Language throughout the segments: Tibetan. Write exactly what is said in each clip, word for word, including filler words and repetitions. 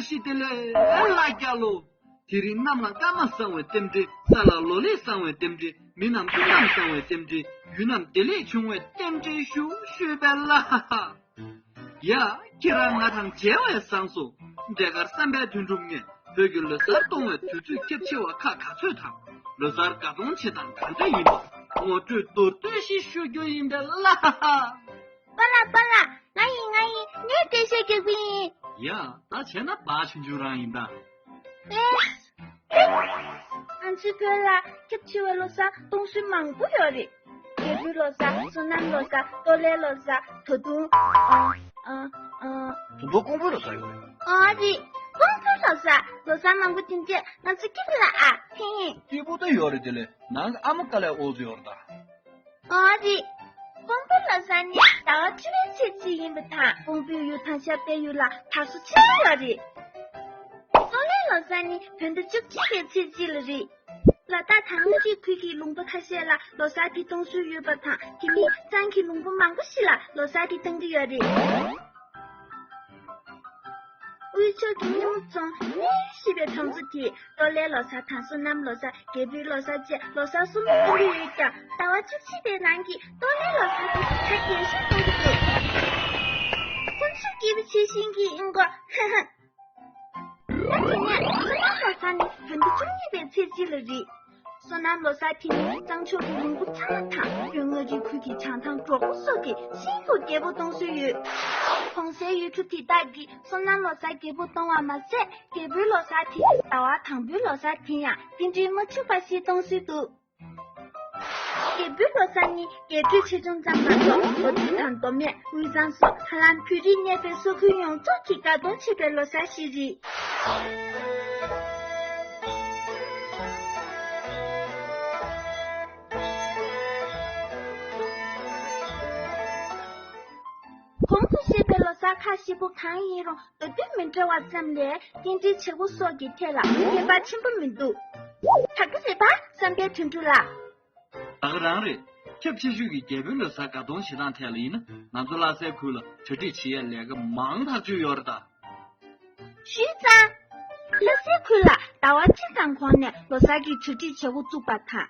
ཤི་དེ་ལས་ལ་རྒྱ་ལོ། དེ་རིང་གནམ་ལ་སྐར་མ་བསང་བའི་རྟེན་འབྲེལ། ས་ལ་ལོ་ལེགས་བསང་བའི་རྟེན་འབྲེལ། མི་རྣམས་སྐུ་ཁམས་བཟང་བའི་རྟེན་འབྲེལ། ཡུལ་རྣམས་བདེ་ལེགས་འབྱུང་བའི་རྟེན་འབྲེལ་ཞུ་ཞུས་པས་ལ། ཡ། ཁྱེད་རང་ང་དང་མཇལ་བས་བཟང་སོང་། འབྲས་དཀར་བསམ་པའི་དོན་གྲུབ་ངས་བོད་ཀྱི་ལོ་གསར་གཏོང་བའི་དུས་ཚོད་ཁྱབ་ཆེ་བ་ཁག་ག་ཚོད་དང་། ལོ་གསར་དགའ་གཏོང་བྱེད་སྟངས་ག་འདྲ་ཡིན་པ་ངོ་སྤྲོད་མདོར་བསྡུས་ཤིག་ཞུ་རྒྱུ་ཡིན་པས་ལ། པཱ་ལགས་པཱ་ལགས། ང་ཡིན་ང་ཡིན། ངས་འགྲེལ་བཤད་རྒྱག་གི་ཡིན། ཡ། ད་བྱས་ན་བག་ཆུང་ཆུང་རང་ཡིན་ད། ཨེ། ང་ཚོའི་བོད་ལ་ཁྱབ་ཆེ་བའི་ལོ་གསར་གཏོང་སྲོལ་མང་པོ་ཡོད་རེད། རྒྱལ་པོའི་ལོ་གསར། སོ་ནམ་ལོ་གསར། ཏོ་ལའི་ལོ་གསར། ད་དུང་། ཨ། ཨ། ཨ། ད་དུང་ཀོང་པོའི་ལོ་གསར་ཡོད་རེད། ཨོ་རེད། ཀོང་པོའི་ལོ་གསར། ལོ་གསར་མང་པོ་དེ་འདྲས་ང་ཚོ་སྐྱིད་པོ་ལ་ཨ་ཕན་ཡིན། སྐྱིད་པོ་ད་ཡོད་རེད། དེ་ལས་ནང་གི་ཨ་མ་དཀའ་ལས་ཨོ་ཙི་ཡོད་རེད་ད། ཨོ་རེད། ཀོང་པོའི་ལོ་གསར་ནི་ཟླ་བ་བཅུ་པའི་ཚེས་གཅིག་ཡིན་པ་དང་། ཀོང་པོའི་ཡུལ་དང་ཤར་པའི་ཡུལ་ལ་དར་སྲོལ་ཆེན་པོ་ཡོད་རེད། ཏོ་ལའི་ལོ་གསར་ནི་བོད་ཟླ་བཅུ་གཅིག་པའི་ཚེས་གཅིག་ལ་རེད། ལ་དྭགས་དང་དབུས་རིགས་ཁུལ་གྱི་ལུང་པ་ཁ་ཤས་ལ་ལོ་གསར་དེ་གཏོང་སྲོལ་ཡོད་པ་དང་། དེ་མིན་གཙང་གི་ལུང་པ་མང་པོ་ཞིག་ལ་ལོ་གསར་དེ་གཏོང་གི་ཡོད་རེད། དབུས་ཕྱོགས་ཀྱི་སྙེ་མོ་རྫོང་གནས་བཞི་པའི་གྲོང་ཚོ་དེས་ཏོ་ལའི་ལོ་གསར་དང་། སོ་ནམ་ལོ་གསར། རྒྱལ་པོའི་ལོ་གསར་བཅས་ལོ་གསར་གསུམ་གཏོང་གི་ཡོད་ཀྱང་། ཟླ་བ་བཅུ་གཅིག་པའི་ནང་གི་ཏོ་ལའི་ལོ་གསར་དེ་གལ་ཆེན་ཤོས་གཏོང་གི་འདུག་སེམས་ཤུགས་སྐྱེད་པོ་བྱེད་བཞིན་གྱི་ཨིན་གོ། ཧ་ཧ། ད་དེ་ནས་སོ་ནམ་ལོ་གསར་ནི་བོད་ཟླ་བཅུ་གཉིས་པའི་ཚེས་གཅིག་ལ་རེད། སོ་ནམ་ལོ་གསར་དེ་ནི་གཙང་ཕྱོགས་ཀྱི་ལུང་པ་ཚང་མ་དང་། བོད་མངའ་རིས་ཁུལ་གྱི་བྱང་ཐང་འབྲོག་པ་སོགས་ཀྱིས་ཤིན་ཏུ་རྒྱས་པོ་གཏོང་སྲོལ་ཡོད། གོང་གསལ་ཡུལ་གྲུ་དེ་དག་གིས་སོ་ནམ་ལོ་གསར་རྒྱས་པོ་གཏོང་བ་མ་ཟད། རྒྱལ་པོའི་ལོ་གསར་དེ་ཟླ་བ་དང་པོའི་ལོ་གསར་དེ་ཡང་རྟེན་འབྲེལ་མ་འཆུག་པ་ཞིག་གཏོང་སྲོལ་འདུག་རྒྱལ་པོའི་ལོ་གསར་ནི་རྒྱས་སྤྲོས་ཆེ་ཆུང་ཙམ་མ་གཏོགས། མདོ་སྟོད་དང་མདོ་སྨད། དབུས་གཙང་སོགས་ཧ་ལམ་བོད་རིགས་གནས་པའི་ས་ཁུལ་ཡོངས་རྫོགས་ཀྱིས་དགའ་སྟོན་བྱེད་པའི་ལོ་གསར་ཞིག་རེད། གོང་དུ་བཤད་པའི་ལོ་གསར་ཁག་བཞི་པོ་གང་ཡིན་རུང་། མདོ་སྟོད་མི་འདྲ་བ་ཙམ་ལས་རྟེན་འབྲེལ་བྱེད་སྒོ་སོགས་ཀྱི་ཐད་ལ་ཁྱད་པར་ཆེན་པོ་མི་འདུག་ད་ག་རེད་པ། བསམ་པའི་དོན་གྲུབ་ལགས། ད་ག་རང་རེད། ཁྱབ་ཆེ་ཤོས་ཀྱི་རྒྱལ་པོའི་ལོ་གསར་དགའ་གཏོང་བྱེད་སྟངས་ཐད་ལ་ཡིན་ན། ང་ཚོ་ལྷ་སའི་ཁུལ་ལ་གྲ་སྒྲིག་བྱེད་ཡས་ལས་ཀ་མང་ཐག་ཆོད་ཡོད་རེད་ད། ཞུས་ཙང་། ལྷ་སའི་ཁུལ་ལ་ཟླ་བ་གཅིག་ཙམ་གོང་ནས་ལོ་གསར་གྱི་གྲ་སྒྲིག་བྱེད་འགོ་བཙུགས་པ་དང་།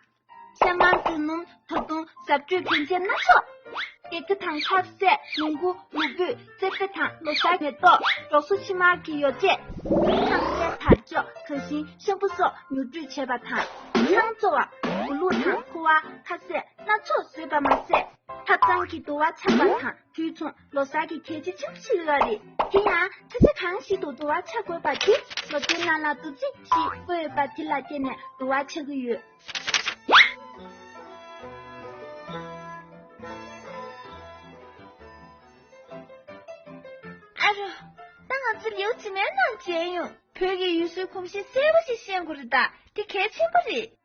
ཤ་མང་བཙུགས་སྣུམ། ད་དུང་གཟབ་སྤྲོས་གྱོན་ཆས་སྣ་ཚོགས། སྡེར་ཁ་དང་ཆབ་གསེབ། ལུ་གུ། ལུས་པོས་རྩེ་ཕུད་དང་ལོ་གསར་མེ་ཏོག་འབྲོག་ཟོག་ཕྱེ་མར་གྱི་ཡོ་བྱད། ཁང་པའི་དར་ལྕོག། ག་ཤིང་། ཤམ་བུ་སོགས་ཉོ་སྤྲོད་བྱས་པ་དང་། ཁང་བཙོ་བ། འོ་ལུག་དང་ཁུ་བ། ཁ་ཟས་སྣ་ཚོགས་བཟོས་པ་མ་ཟད། ཐབ་ཚང་གི་དུ་བ་ཆག་པ་དང་དུས་མཚུངས་ལོ་གསར་གྱི་གལ་ཆེ་ཆེན་པོ་ཞིག་ཡོད་རེད། དེ་ཡང་ཆུ་ཚོད་གང་ཞིག་ཏུ་དུ་བ་ཆག་དགོས་པ་དེ་ལོ་ཐོའི་ནང་ལ་འདུ་འཛི་ཞིག་བཀོད་ཡོད་པ་དེ་ལ་བརྟེན་ནས་དུ་བ་ཆག་གི་ཡོད། ཨ་རོ། ད་ང་ཚོ་ལེའུ་རྗེས་མའི་ནང་མཇལ་ཡོང་། བོད་ཀྱི་ཡུལ་སྲོལ་གོམས་གཤིས་གསལ་པོ་ཞིག་ཤེས་དགོས་རེད་ད། དེ་གལ་ཆེན་པོ་རེད།